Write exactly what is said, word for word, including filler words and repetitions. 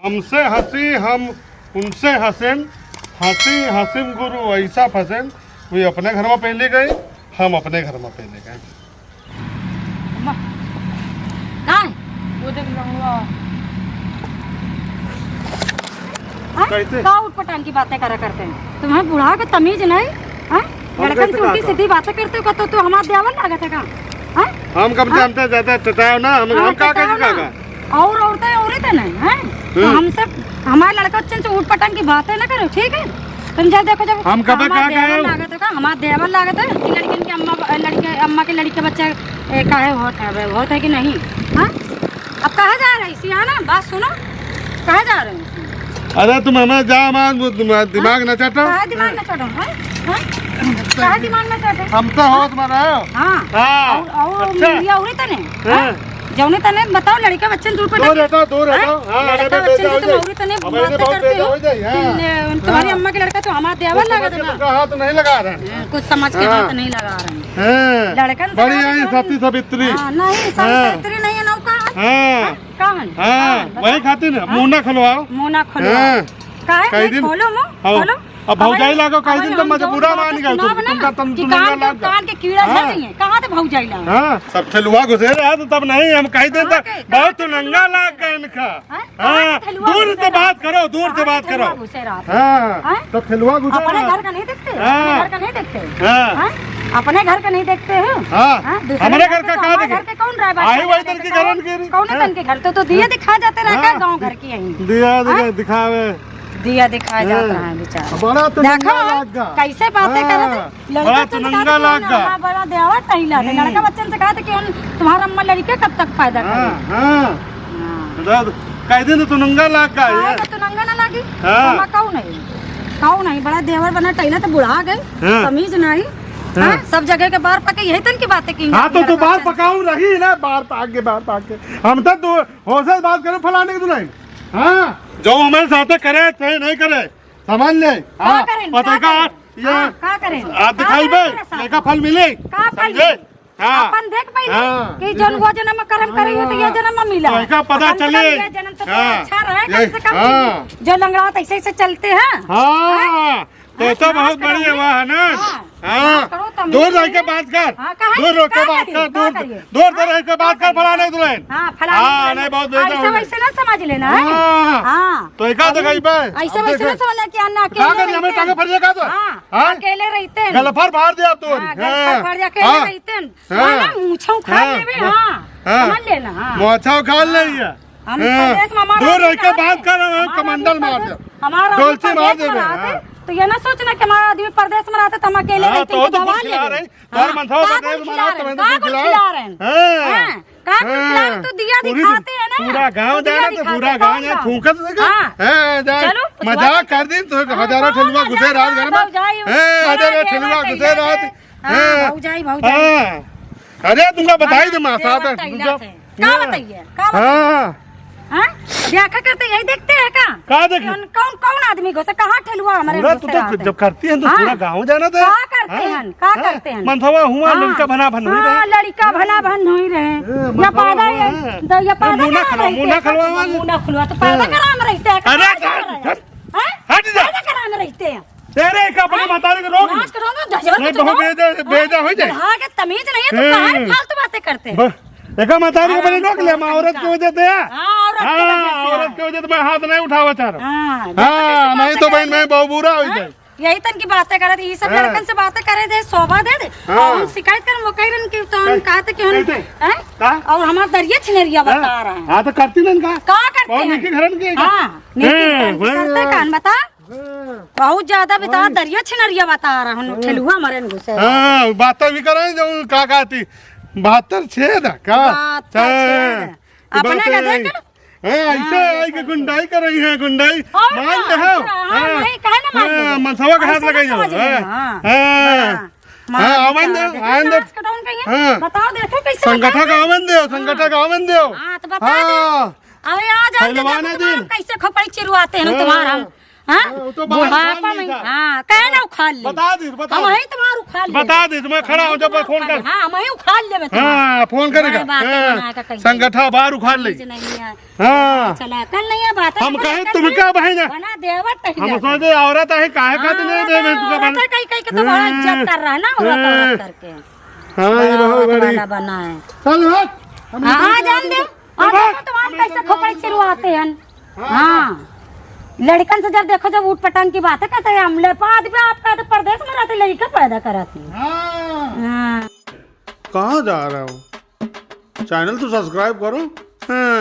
हमसे हँसी हम उनसे हँसेन, हँसी हँसिम गुरु ऐसा फँसेन, वे अपने घर मा पहिले गए, हम अपने घर मा पहिले गए। अम्मा, का है? वो देख लंगड़ा। हाँ? कैसे? का उटपटांग की बातें करा करते हैं? तुम्हें बुढ़ा के तमीज नहीं? हाँ? हम लड़कन कैसे से उल्टी कहा था? सीधी बातें करते हो, तो तू हमार देवर लागत है का? हाँ? हम कब से हाँ? हमसे ज्यादा टटाओ ना, हम, हाँ, हम का टटाओ कहेंगे ना। का? और औरतें औरत है नहीं, हैं? तो हम्म। हमसे, हमारे लड़का बच्चन से उटपटांग की बातें ना करो, ठीक है? तुम जब देखो, जब हम कबे हमार का देवर कहे? लागत है का? हमार देवर लागत है कि लड़किन के अम्मा, लड़के, अम्मा के लड़के बच्चे, ए, काहे होत है, होत है कि नहीं? हाँ? अब कहाँ जा रहे हैं? सियाना, बात सुनो, कहाँ जा रहे हैं? अरे तुम हमें जा, हमारा दिमाग हाँ? न चाटो। कहाँ दिमाग न चाटो, हाँ? हाँ? कहाँ दिमाग न चाटो? हम तो होश में रहो। हाँ। हाँ। और, और अच्छा। मीडिया उड़े तने, हाँ। हाँ? जौने तने बताओ, लड़का बच्चन दूर पर दूर रखो। हटो, दूर हाँ? हटो। हाँ, लड़का अरे बच्चन बेटा, से हो तुम जाए। उड़े तने अब बातें इन्हें बहुत करते बेटा हो। हो जाए, हाँ। तुम, तुम्हारी हाँ। अम्मा के लड़का तो हमार देवर कुछ लागत समझ है के ना। तो हाथ नहीं लगा रहे हैं। हम्म, कुछ समझ के हाँ। हाथ नहीं लगा रहे हैं। हाँ। लड़कन से बात बड़ी आई करते सती हैं। सावित्री। हाँ, नहीं, सती हाँ। सावित्री नहीं है, नौका है। हाँ। हाँ? का हन? हाँ, हाँ, बताओ। वही खातिर ना, हाँ? मुंह ना खुलवाओ। मुंह ना खुलवाओ। हाँ। काहे? कई नहीं, दिन खोलो मुंह, हाँ। खोलो। अब भौजाई अबे, लागो, कई अबे दिन तो हम मजे जोर बुरा जोर मान से गए, सुनाब तुम ना का तम कि तुम कान के, लाग गए। कान के कीड़ा हाँ। झड़ जाइए। कहाँ थे भौजाई लागो? हाँ, सब ठेलुआ घुसे रहे तो तब नहीं, हम कही देता, कहाँ के, बहुत कहाँ के तुनंगा लाग गए इनका। हाँ? हाँ, कहाँ के ठेलुआ दूर घुसे से बात रहा? करो, दूर से कहाँ बात के ठेलुआ करो। घुसे रहा? हाँ, हाँ? सब ठेलुआ घुसे अपने रहा। घर का नहीं देखते? हाँ। अपने घर का नहीं देखते? हाँ। हाँ? हाँ। अपने घर का नहीं देखते हो? हाँ। हाँ? दूसरे हमारे घर का तो का हमारे देखे? घर के कौन रहा है? आई वही तन के घरन के रही। कौन है हाँ। तन के घर? तो, तो दिया हाँ। दिखा जाते रहा हाँ। का गाँव घर की यहीं? दिया दिखा-, हाँ? दिखावे। दिया दिखाए जात हाँ। रहा है बेचारा। बड़ा तो देखो, नंगा लाग गा। कैसे बातें हाँ। करत है? लड़का बड़ा तो चंद नंगा कहा था लाग कि गा। हाँ, बड़ा देवर टहिला थे। हम्म। लड़का बच्चन से कहा था कि हम तुम्हारा अम्मा लड़के कब तक पैदा हाँ, करें? हाँ। हाँ। दादा, कह दे ना तो नंगा लाग गा हाँ, ये। तो नंगा ना लागी। हाँ। अम्मा कहू नहीं, कहू नहीं, बड़ा देवर बना टहिला तो बुढ़ा गए, हाँ। तमीज नहीं। हाँ। हाँ, सब जगह के बार पके यही तन की बातें की हाँ, तो, तो बार पकाऊ रही ना, बार पाक के, बार पाक के। हम तो दो होश से बात करो फलाने की दुल्हन। हाँ, जो हमारे साथे करे, चाहे नहीं करे, समझ ले। का हाँ, करें, पता का का? करें? ये हाँ, का करें? आप का दिखाई करें बे, तेरे साथ? देखा फल मिले, का फल समझे? मिले? हाँ। अपन देख पहिले हाँ। कि जौन वो जन्म में कर्म करे हो तो ये जन्म में मिला। तो एका पता कम से चले। कम ये जन्म तो हाँ। अच्छा रहे, ये कम से कम हाँ। जो लंगड़ावत ऐसे ऐसे चलते हैं। हाँ। हाँ? तो, हाँ, तो नाश बहुत करो बढ़िया, नहीं। वाह, है ना? हाँ, हाँ। नाश करो, तमीज दूर रह के नहीं। बात कर। हाँ, कहाँ दूर रह के का बात करिए, कर, का दूर, करिए? दूर से रह के बात कर, फलाने दुल्हन। हाँ, फलाने हाँ, दुल्हन। नहीं, बहुत बेइज्जत ऐसे हो गई। वैसे ना समझ लेना, है? हाँ। हाँ। तो एका अब देखाई बे? ऐसे अब वैसे देखे। ना समझ ले कि अन्ना अकेले का करिए, हम रहते टांगे हैं। फरिए का तो? हाँ, हाँ? अकेले रहते हैं। गलफर फाड़ दे आप तो। हाँ, गलफर हाँ। फाड़ दे, अकेले हाँ। रहते हैं। हाँ। हाँ, ना, मूछा उखाड़ हाँ। लेबे, हाँ। हाँ। समझ लेना, हाँ। मूछा उखाड़ ले हाँ। ये। हम हाँ। परदेस में हमारा दूर रह के बात कर, हमारा कमंडल आदमी मार परदेस, दे। हमारा आदमी डोलची मार परदेस में देबे, रहते, हाँ। तो ये ना सोचना कि हमारा आदमी परदेस में रहते तो हम अकेले हाँ, रहते तो, हैं, तो दबा कुछ खिला लेबे। रहे। हाँ, तोर मनसावा का तो कुछ देश खिला रहे, का कुछ खिला रहे। हैं? हैं? का कुछ खिला रहे? हाँ। तो दिया पूरी दिखाते हैं ना। पूरा गाँव तो दिया जाना तो दिखाते पूरा हैं, गाँव गाँव जाना, गाँव। फूंकत से का? हाँ। हैं, जा, चलो, मजाक कर दिन, तो हाँ, हजारों हाँ, ठेलुआ घुसे रात घर में। भौजाई, हैं, हजारों ठेलुआ घुसे रात। हाँ, हैं। भौजाई, भौजाई। हाँ। अरे, तुमका बताई हाँ, दे, मासा देवर था, तैला तुमका थे। का हाँ। बताइए? का बताइए? हाँ। हाँ? देखा करते यही देखते हैं का? का देखे? कौन, कौन, कौन आदमी घुसे? कहाँ ठेलुआ हमारे पूरा घुसे तू तो रहते हैं? जब करती हैं तो हाँ। पूरा गाँव जाना था। का करते हाँ? हैं? का हाँ? करते हैं? मनसवा हुआ हाँ। लड़का भना भन हुई हाँ, रहे। लड़का भना भन हुई रहे। ए, या मनसवा पैदा हुआ ये, है। तो या ए, पैदा मुंह ना करा खलवा, रहे मुंह ना थे। खलवा वाली। मुंह ना खुलवा, तो पैदा हाँ। करा हम रहते हैं। अरे, पैदा करा हट, रहे हैं। हट। हैं? हट जा। पैदा करा हम रहते हैं। तेरे एक अपने हाँ? मतारी के रोक ले। नाश करो ना, दहेज नहीं, तो बहुत दो। बेजा, बेजा हो जाए। हाँ, के तमीज नहीं है, तो हम्म। काहे फालतू बातें करते हैं? ब-, एका मतारी के हाँ, अपने रोक ले, हम औरत के वजह से है। हाँ, औरत के हाँ, वजह से औरत है। के वजह से मैं हाथ नहीं उठावा चाह रहा। हाँ, हाँ, देखो कैसे नहीं तो बातें बहन, करते मैं हैं। बहुत बुरा हो हाँ? जाए। यही तन की बातें करे थे, ये सब हाँ। लड़कन से बातें करे थे, शोभा दे दे। हाँ। और हम शिकायत कर, वो कह रहे कि तो हम कहे थे कि हम, कैसे? हैं? का? और हमारा दरिया छिनरिया हाँ। बता रहा है। हाँ, तो करती नहीं का? का करते हैं? निकी घरन के का? हाँ, निकी हैं, घरन के वही करते हैं। कान बता। बहुत ज्यादा बता, वही। दरिया छिनरिया बता रहा हूँ, वही। ठेलुआ मरे न घुसे। हाँ, बात भी करें जो का कहती, बहत्तर छेद का? बहत्तर छेद। हैं, अपने बात का है। देख। हैं, ऐसे हाँ, आई के गुंडाई कर रही है, गुंडाई। और मान का? ले हो। हाँ, हाँ। नहीं, काहे ना मान हाँ, ले? मनसवा के हाथ ऐसे ना लगाई हो। समझ लेना, हाँ। हाँ। हाँ। हाँ, हाँ, आवन दे, आवन दे। हाँ। बताओ, देखो कैसे संगठा का आवन दे, संगठा का आवन दे। हाँ, तो बता दे। हाँ। अरे आ जाओ तो पहलवान देखो है तुम्हारा जी। कैसे खोपड़ी चिरवाते हैं ना हाँ। तुम्हारा हम। हाँ? हाँ, वो तो बाहर बुढ़ापा उखाड़ में, लेगा। हाँ, काहे ना उखाड़ ले? बता दी, बता हम दी। वहीं तुम्हारा उखाड़ लेबे। बता दे, तुम्हें खड़ा हो, जब मैं फोन कर। हाँ, मैं उखाड़ लेबे तुम्हारा। हाँ, फोन करेगा। बड़े बातें हाँ, बना के कही। संगठा बाहर उखाड़ ले। कुछ नहीं है। हाँ। चला, कल नहीं है बात है, हम कहे तुम क्या बहन है? बना देवत तही हम लगा। सोचे औरत है, काहे खातिर हाँ, नहीं दे, दे, तुका औरत बन- है, कहीं, कहीं के तो बड़ा इज्जत कर रहा है ना, औरत, हाँ। औरत करके। हाँ, ये बड़ा बहुत औरत बड़ी। वाला बना है। चल हट। हम हाँ, इधर हाँ, जान दे। चल आप भाग। तो तुम हम कैसे इधर खोपड़ी जाएंगे। चिरवाते हैं? हाँ। हाँ। लड़कन से जब देखो, जब ऊट पटांग की बातें कहते हैं, हम ले पाद पे आप कहते परदेश में रहते, लड़का पैदा करत नहीं। हाँ। हाँ। कहाँ जा रहे हो? चैनल तो सब्सक्राइब करो। हाँ।